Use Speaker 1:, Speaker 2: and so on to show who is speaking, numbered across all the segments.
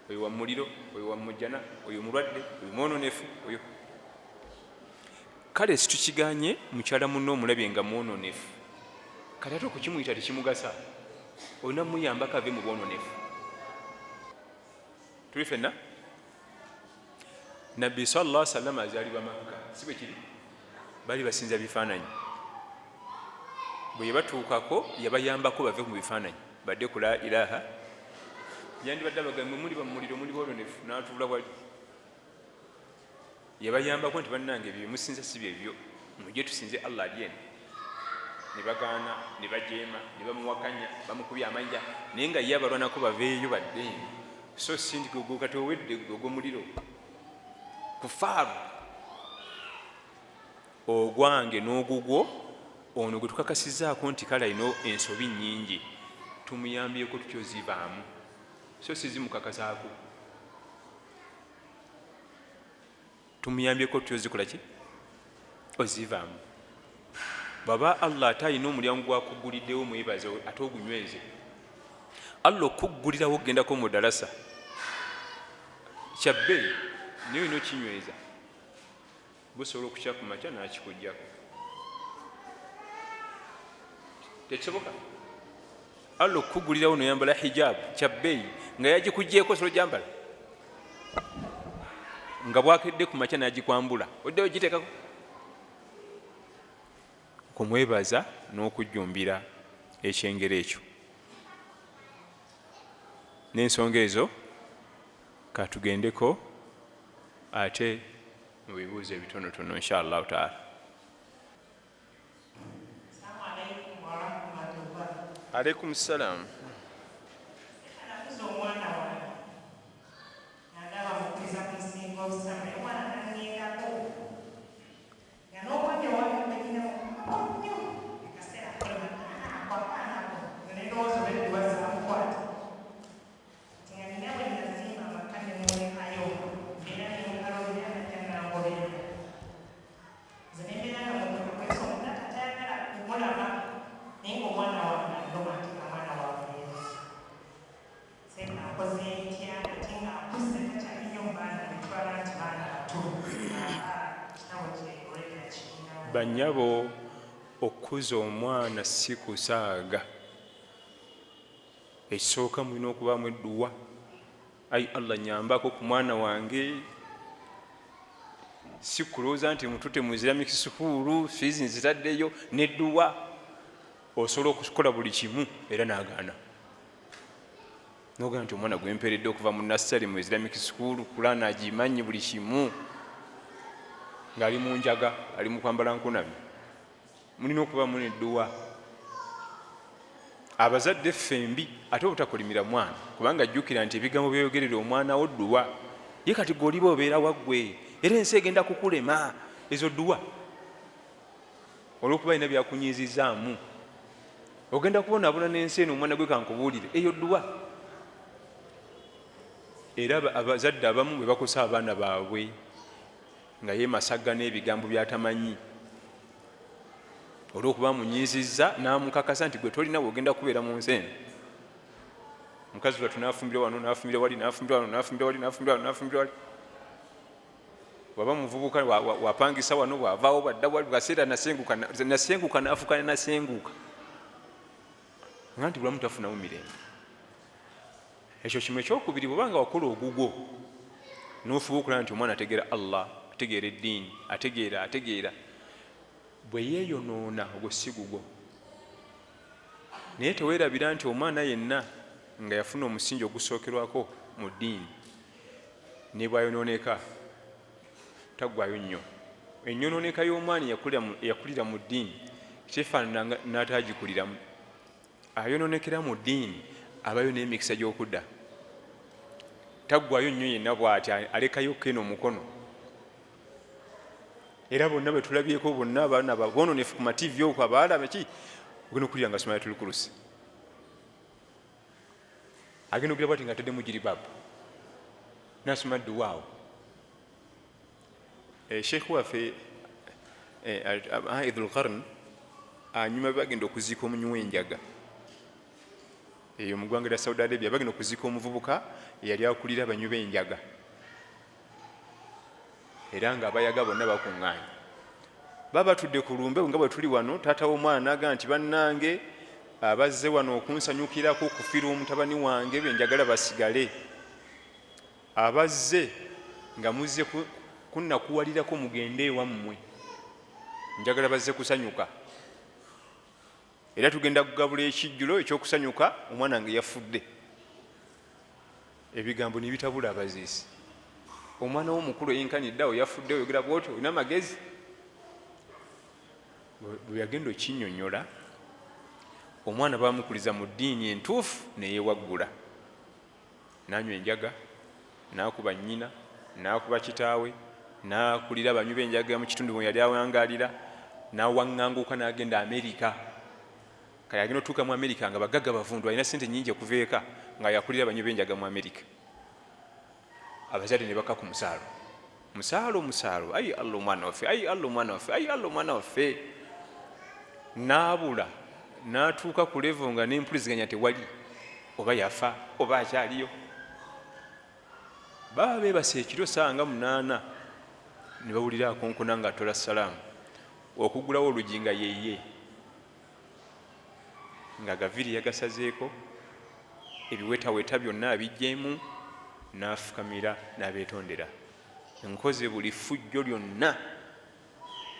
Speaker 1: Oyo wa muliro, oyo wa mujjana, oyo mulwadde, oyo mwononefu, oyo. Kale situkiganye mukyala munno omulabye nga mwononefu, kati ate okukimuyita tekimugasa, olina muyambako ave mu bwononefu. Tuli fenna. Nabbi sallallahu alaihi wasallam azaalibwa Makka, si bwe kiri? Bali basinza bifaananyi. Bwe yabatuukako yabayambako bave mu bifaananyi badde ku la ilaha. Yandibadde abagambe muli bamuliro, muli boononefu, n'atuula wali. Yabayambako nti bannange ebyo byemusinza si byebyo, mujje tusinze Allah ali eno. Ne bagaana, ne bajeema, ne bamuwakanya, bamukubya amanja, naye nga ye abalwanako baveeyo badde eno. So si nti gwe kati owedde gwe ogw'omuliro kufaaru ogwange n'ogugwo. Ono gwe tukakasizaako nti kale alina ensobi nnyingi, tumuyambyeko tutyo zivaamu, so si zimukakasaako. Tumuyambyeko tutyo zikola ki ozivaamu. Bwaba Allah ate alina omulyango gwakuguliddewo, mwebaze ate ogunyweze. Allah okuggulirawo okugendako mu dalasa kyabbeeyi, naye olina okinyweza. Busobola okukya ku makya n'akikugjako, tekisoboka. Allah okukugulirawo noyambala hijab kyabbeeyi, nga yagikugyeko osobola ojambala, nga bwakedde ku makya nagikwambula oddeyo giteekako. Kumwebaza n'okujjumbira ekyengera ekyo n'ensonga ezo. Katugendeko ate mu bibuuzo ebitonotono insha Allahu taala. Alaikum salam.
Speaker 2: Nakuza omwana wange nga ndaba mukkiriza ku musingi gw'Obusiraamu, naye omwana n'aŋŋendako nga n'omwami owange gwe nnina mukugu nnyo akaseera kolema akaana ako akaana ako nze ne ndowooza oba edduwa zaamukwata nti nga nina bwe nazimba amaka ne mmulekayo era ne mukaluubirira n'ajja n'angoberera nze ne mbeera nga mukutu kwesonga taata tayagala kumulaba naye ng'omwana wange andoma nti nga mwana wa bulenzi. Ssenga nkoze ntya ate nga akuze takyali nnyo mu baana betwala nti baana bato kitabo kye already akirina.
Speaker 1: Bannyabo, okukuza omwana si kusaaga. Ekisooka mulina okubaamu edduwa, ayi Allah nyambako ku mwana wange. Si kulowooza nti mutute mu Islamic school, fees nzitaddeyo n'edduwa. Osobola okukola buli kimu era n'agaana. Nogamba nti omwana gwemperedde okuva mu nursery mu Islamic school, Quran agimanyi buli kimu, ng'ali mu njaga, ali mu kwambala nkunamyo. Mulina okubaamu n'edduwa. Abazadde ffembi ate obutakolimira mwana, kubanga jjukira nti ebigambo byoyogerera omwana wo dduwa. Ye kati gwe oliba obeera waggwe, era ensi egenda kukulema. Ezo dduwa. Olwokuba alina byakunyiizizaamu, ogenda kubonaabona n'ensi eno omwana gwe kankubuulire. Eyo dduwa. Era abazadde abamu bwe bakosa abaana baabwe nga yeemasagga n'ebigambo by'atamanyi olw'okuba amunyiizizza n'amukakasa nti gwe tolina w'ogenda kubeera mu nsi eno. Mukazi wattu n'afumbira wano, n'afumbira wali, n'afumbira wano, n'afumbira wali, n'afumbira wano, n'afumbira wali. Bw'aba muvubuka wapangisa wano, bw'avaawo bw'adda wali, kaseera nasenguka, nasenguka n'afuuka nasenguka nga nti bulamu tafunamu mirembe. Ekyo kimu. Ekyokubiri, bw'oba nga wakola ogugwo n'ofuba okulaba nti omwana ategeera Allah, ategeera eddiini, ategeera, ategeera, bwe yeeyonoona ogwo si gugwo. Naye teweerabira nti omwana yenna nga yafuna omusingi ogusookerwako mu ddiini, ne bw'ayonooneka taggwaayo nnyo. Ennyonooneka y'omwana eyakulira mu ddiini tefaanana n'ataagikuliramu. Ayonoonekera mu ddiini abayo n'emikisa gy'okudda. Taggwaayo nnyo yenna bw'ati alekayo keno omukono. Era bonna bwe tulabyeko bonna abaana boononefu ku mativi okwo abawala baki ogenda okuwulira nga asoma Ayatul Kursi. Agenda okugira bwati nga ataddemu jiribabu nasoma dduwa awo. Sheikh waffe Aidhul Qarn anyuma bagenda okuziika omunywi w'enjaga. Eyo mu ggwanga lya Saudi Arabia bagenda okuziika omuvubuka eyali akulira abanywi b'enjaga, era nga abayaga bonna bakuŋŋaanye, baba batudde ku lumbe nga bwe tuli wano. Taata w'omwana n'agamba nti, "Bannange abazze wano okunsanyukirako okufiirwa omutabani wange, benjagala basigale. Abazze nga muzze kunnakuwalirako, mugende ewammwe. Njagala bazze kusanyuka, era tugenda kugabula ekijjulo ekyokusanyuka, omwana wange yafudde." Ebigambo ne bitabula abaziisi. "Omwana w'omukulu eyenkanidde awo yafudde, oyogera bwotyo? Olina amagezi?" Bwe yagenda okinyonyola, omwana bamukuliza mu ddiini entuufu, neyewaggula, nanywa enjaga, nakuba nnyina, nakuba kitaawe, nakulira abanywi b'enjaga mu kitundu mwe yali awangalira, nawaŋŋanguka n'agenda Amerika. Kale agenda otuuka mu Amerika nga bagagga bavundu, alina sente nyingi okuva eka, nga yakulira abanywi b'enjaga mu Amerika. Abazadde ne bakka ku musaalo, musaalo, musaalo, "Ayi Allah, omwana waffe! Ayi Allah, omwana waffe! Ayi Allah, omwana waffe!" N'abula, n'atuuka ku level nga n'empuliziganya tewali, oba yafa oba akyaliyo. Baba beebasa ekiro saawa nga 8, ne bawulira akonkona nga atola salaamu. Okugulawo olugi nga yeye, nga gaviri yagasazeeko, ebiwetaweta byonna abijjeemu, n'afukamira n'abeetondera, "Nkoze buli ffujjo lyonna,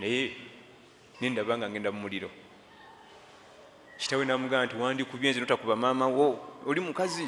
Speaker 1: naye nendaba nga ngenda mu muliro." Kitawe namugamba nti, "Wandikubye nze, notakuba maama wo? Oli mukazi,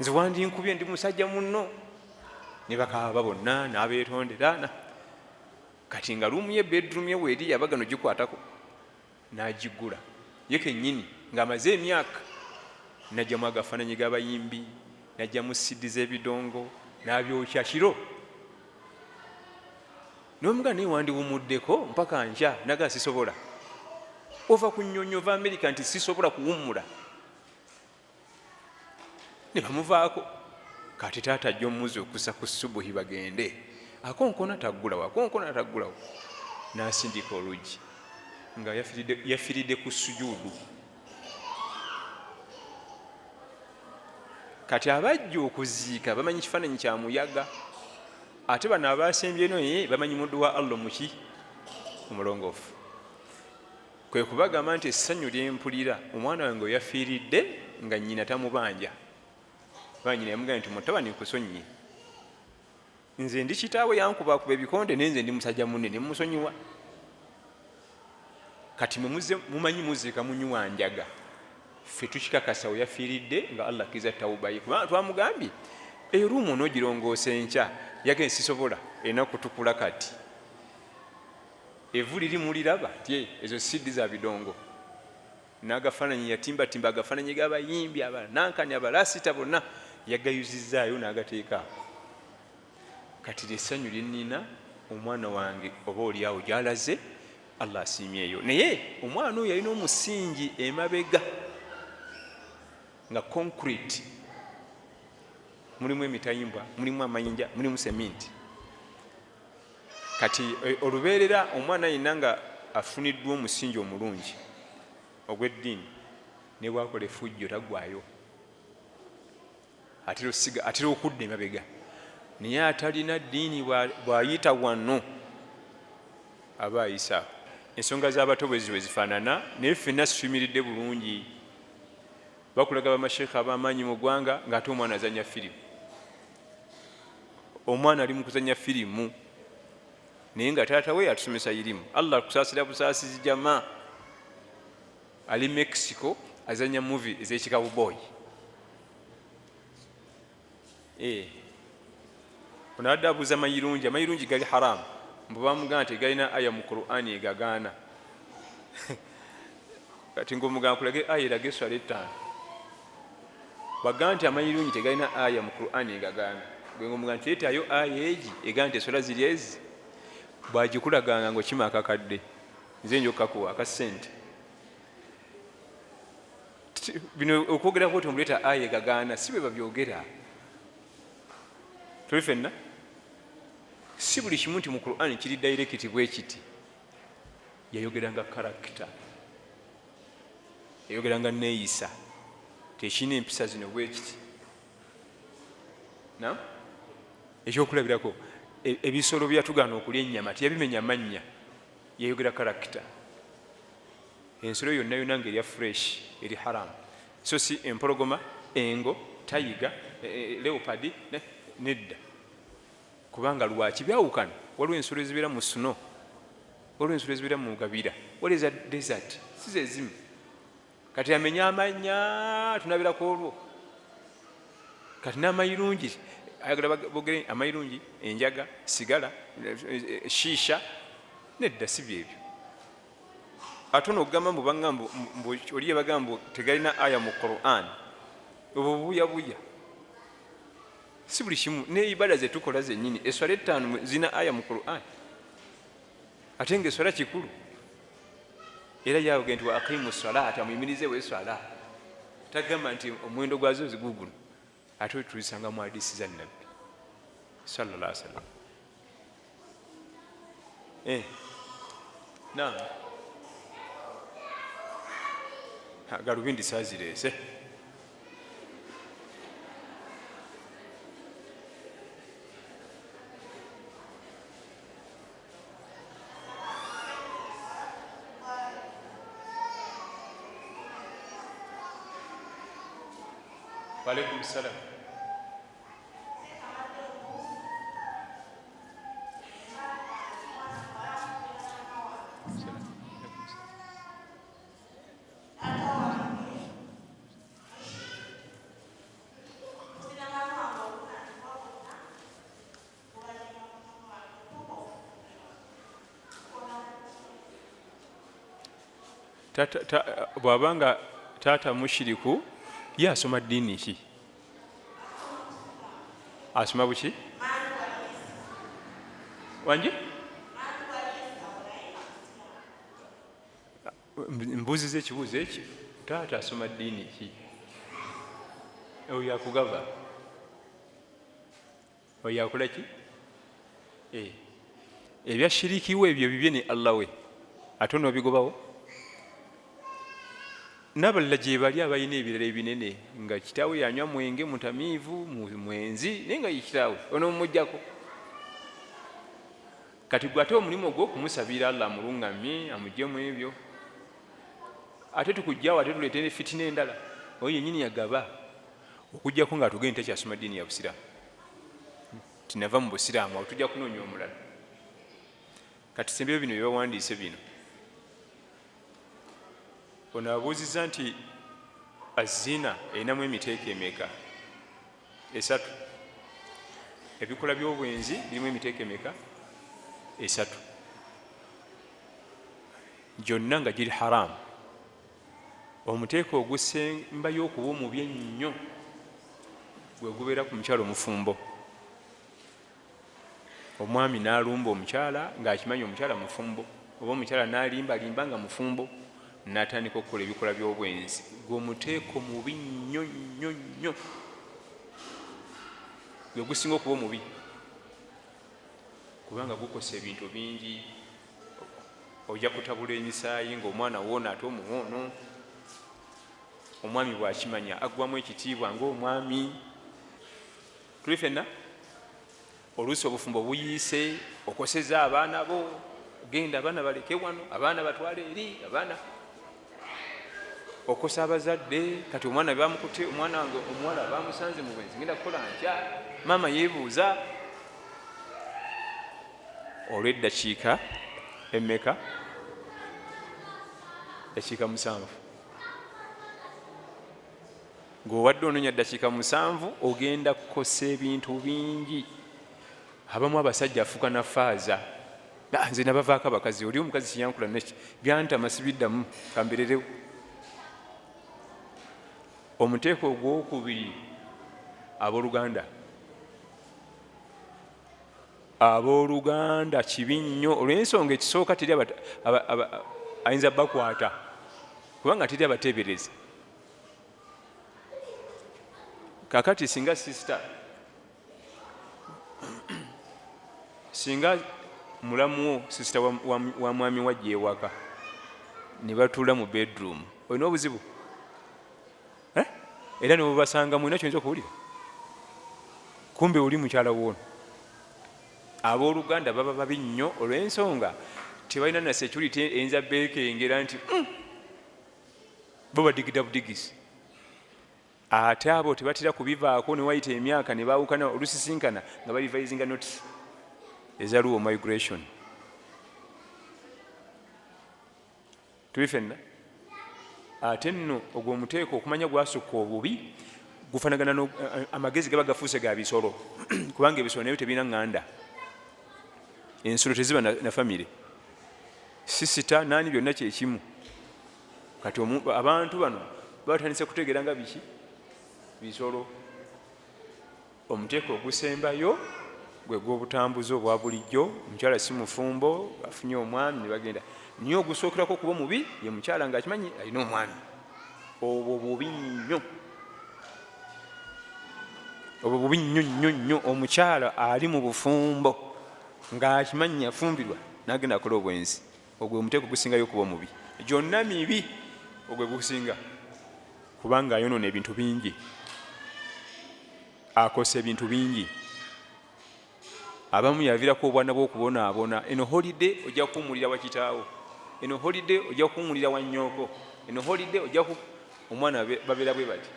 Speaker 1: nze wandinkubye, ndi musajja munno." Ne bakaaba bonna, n'abeetondera. Kati nga room ye, bedroom ye weeri, yabagano gikwatako n'agigula ye kennyini ng'amaze emyaka, najjamu agafaananyi g'abayimbi, najjamu CD z'ebidongo, n'abyokya kiro. Nomugamba, "Naye wandiwumuddeko mpaka nkya." Naga, "Sisobola." Ova ku nnyonyi ova Amerika, nti, "Sisobola kuwummula." Ne bamuvaako. Kati taata ajja omuzuukusa ku subuhi bagende, akonkona taggulawo, akonkona taggulawo. N'asindika oluggi nga yafiiridde ku sujuudu. Kati abajja okuziika bamanyi kifaananyi kya muyaga, ate bano abasembye naye bamanyi muddu wa Allah muki omulongoofu. Kwe kubagamba nti, "Essanyu lyempulira, omwana wange oyafiiridde nga nnyina tamubanja. Ba nyina yamugamba nti, 'Mutabani, nkusonyiye. Nze ndi kitaawe, yankubakuba ebikonde, naye nze ndi musajja munne, nemusonyiwa. Kati mwe mumanyi muziika munywa njaga, ffe tukikakasa we yafiiridde nga Allah akkiriza tawuba ye, kubanga twamugambye eyo room onoogirongoosa enkya. Yagende, sisobola, erina kutukula. Kati evu liri muliraba ti ezo CD za bidongo n'agafaananyi." Yatimbatimba agafaananyi g'abayimbi, abanankani, abalasita bonna, yagayuzizaayo n'agateeka. "Kati lyessanyu lyenina, omwana wange oba oliawo gyalaze Allah asiimyeyo." Naye omwana oyo yalina omusingi emabega nga concrete, mulimu emitayimbwa, mulimu amayinja, mulimu seminti. Kati olubeerera omwana yenna nga afuniddwa omusingi omulungi ogw'eddiini, ne bwakola efujjo taggwayo, atera okudda emabega. Naye atalina ddiini, bw'ayita wano aba ayisa. Ensonga z'abato bwe zityo zifaanana, naye ffenna situyimiridde bulungi. Bakulaga bamasheekha ab'amaanyi mu ggwanga ng'ate omwana azanya firimu. Omwana ali mu kuzanya firimu, naye nga taata we atusomesa irimu. Allah kusaasira busaasizi. Jama ali Mexico azanya movie ez'ekikawuboyi. Eh. Ono adde abuuza mayirungi. Amayirungi gali haramu? Mbu bamugamba nti galina aya mu Qur'ani egagaana. Kati ngaomugamba kulage aya eraga eswala 5. Bagaa nti amayirungi tegalina aya mu Qur'ani egagaana, gwe ngaomugamba nti leetayo aya egi egaa nti eswala ziri ezi. Bwagikulaganga ngaokima akakadde, nze nja okukakuwa akasente. Bino okwogerako ti omuleeta aya egagaana, si bwe babyogera. Tuli fenna, si buli kimu nti mu Qur'ani kiri direct bwe kiti. Yayogeranga character, yayogeranga neeyisa. Tekirina empisa zino bwekiti. Na ekyokulabirako, ebisolo byatugaana okulya ennyama teyabimenya mannya, yayogera character. Ensolo yonna yonna nga erya fresh eri haram, so si empologoma, engo, tiger, leopard, nedda. Kubanga lwaki byawukana? Waliwo ensolo ezibeera mu snow, waliwo ensolo ezibeera mu gabira, waliwo eza desert, si ze zimu. Kati amenya amannya tunabira ku olwo. Kati n'amayirungi ayagala bogere amayirungi, enjaga, sigala, shisha, nedda si byebyo. Ate ono okugamba mbu baŋŋamba mbu oli yabagamba mbu tegalina aya mu Quran, obwo bubuyabuya. Si buli kimu, ne ibada ze tukola zennyini, eswala 5 zina aya mu Quran, ate nga eswala kikulu. Era yagamba nti wa aqimu salata, muyimirizeewo eswala, tagamba nti omuwendo gwazo ziguguno. Ate tuzisanga mu hadisi za Nabbi sallallahu alaihi wasallam. Naam. Galubindi saazireese. Wa alaikum salam. Bw'abanga taata mushiriku, ye asoma ddiini ki? Asoma buki? Wangi? Mbuuziza ekibuuzo ekyo, taata asoma ddiini ki? Oyo akugaba, oyo akola ki? Ebya shirikiwe ebyo bibye ne Allah we, ate onoobigobawo? N'abalala gye bali abalina ebirala ebinene, nga kitaawe yanywa mwenge, mutamiivu, mwenzi, naye nga ye kitaawe onoomuggyako. Kati gwe ate omulimu gwo okumusabira Allah amulungamye, amuggyemu ebyo. Ate tukugyawo, ate tuleete ne fitina endala. Oyo yennyini yagaba, okuggyako ng'atugende takyasoma ddiini ya Busiraamu, tinava mu Busiraamu, awo tujja kunoonya omulala. Kati sembyeyo bino bye bawandiise bino. Ono abuuzizza nti azina erinamu emiteeko emeka? 3. Ebikola by'obwenzi birimu emiteeko emeka? 3. Gyonna nga giri haramu. Omuteeko ogusembayo okuba omubi ennyo gwe gubeera ku mukyala omufumbo. Omwami n'alumba omukyala ng'akimanyi omukyala mufumbo, oba omukyala n'alimbalimba nga mufumbo, n'atandika okukola ebikola by'obwenzi. Gwe omuteeko mubi nnyo nnyo nnyo, gwe gusinga okuba omubi, kubanga gukosa ebintu bingi. Ojja kutabula emisaayi ng'omwana woona ate omuwoono. Omwami bw'akimanya aggwamu ekitiibwa ng'omwami. Tuli ffenna oluusi obufumbo buyiise, okoseza abaana bo, genda abaana baleke wano, abaana batwale eri, abaana okosa abazadde. Kati omwana bamukute, omwana wange omuwala bamusanze mu bwenzi, ngenda kukola ntya? Maama yeebuuza. Olw'eddakiika emmeka? Dakiika 7. Ng'obadde onoonya dakiika 7, ogenda kukosa ebintu bingi. Abamu abasajja afuuka na faaza, nze nabavaako abakazi, oli omukazi kiyankula neki byantama sibiddamu, kambererewo. Omuteeko ogwokubiri, abooluganda, abooluganda kibi nnyo olw'ensonga ekisooka teri ayinza bakwata, kubanga teri abateebereza. Kakati singa sister, singa mulamuwo sister wa mwami wajja ewaka ne batuula mu bedroom, olina obuzibu? Era newebasanga mwina kyoyinza okuwulira, kumbe oli mukyala woono. Abooluganda baba babi nnyo olw'ensonga tebalina na security eyinza beekengera nti bo badigida budigisi. Ate abo tebatera kubivaako, newayita emyaka ne baawukana, olusisinkana nga balivisinga notice eza Luo migration. Tuli fenna. Ate nno ogwo omuteeko okumanya gwasukka obubi, gufanagana amagezi gaba gafuuse ga bisolo, kubanga ebisolo nabyo tebirina ŋŋanda, ensolo teziba na famire, sisita nani, byonna kyekimu. Kati abantu bano batandise kutegeera nga biki bisolo. Omuteeko ogusembayo gwe gw'obutambuze obwa bulijjo, omukyala si mufumbo, afunye omwami ne bagenda. Naye ogusookerako okuba omubi ye mukyala ng'akimanyi alina omwami. Obwo bubi nnyo, obwo bubi nnyo nnyo nnyo. Omukyala ali mu bufumbo ng'akimanyi yafumbirwa n'agenda akola obwenzi, ogwo omuteeko gusingayo okuba omubi. Gyonna mibi, ogwe gusinga, kubanga ayonoona ebintu bingi, akosa ebintu bingi. Abamu yaviirako obwana bw'okubonaabona. Eno holiday ojja kuwumulira wa kitaawo, eno holiday ojja kuwumulira wa nnyoko, eno holiday ojja ku omwana babeera bwe bati.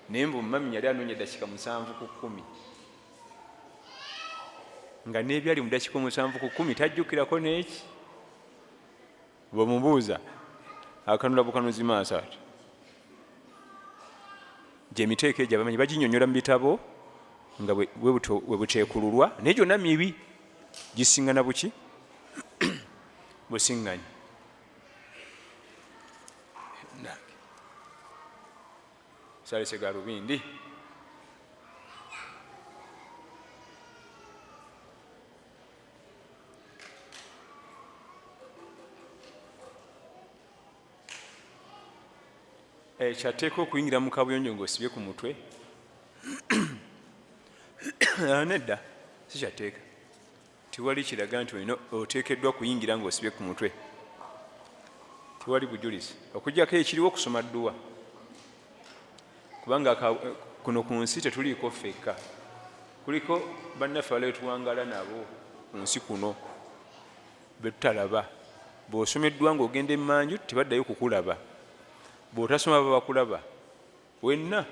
Speaker 1: Naye mbu mami yali anoonya eddakiika 7 ku 10, nga n'ebyali mu ddakiika 7 ku 10 tajjukirako n'eki. Bwemubuuza akanula bukanuzi maaso ati. Gyemiteeko egyo abamanyi baginyonyola mu bitabo nga bwe buteekululwa, naye gyonna mibi, gisiŋŋana buki busiŋŋanyi. Salese galubindi. Kyateeka okuyingira mu kabuyonjo ng'osibye ku mutwe? Nedda, si kyatteeka. Tewali kiraga nti olina oteekeddwa kuyingira ng'osibye ku mutwe, tewali bujulizi okuggyako ekiriwo okusoma dduwa, kubanga kuno ku nsi tetuliiko ffekka, kuliko bannaffe abalala betuwangaala nabo ku nsi kuno betutalaba. Bw'osomeddwa ng'ogenda emmanju tebaddayo kukulaba, bw'otasoma baba bakulaba wenna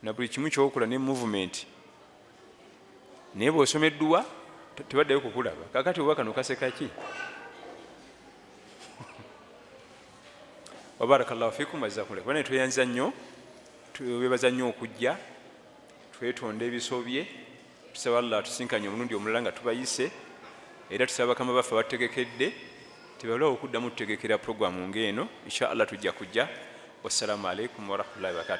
Speaker 1: na buli kimu kyokola ne movement. Naye bw'osoma edduwa tebaddayo kukulaba. Kakati oba kano kaseka ki? Wabarakallahu fikum wajazakumullah. Bane tweyanza nnyo, twebaza nnyo okujja, twetonda ebisobye, tusaba Allah atusinkanye omulundi omulala nga tubayise, era tusaba bakama baffe abatutegekedde tebalwawo okuddamu tutegekera programu ng'eno. Insha Allah tujja kujja. Wassalamu alaikum warahmatullahi wabarakatuh.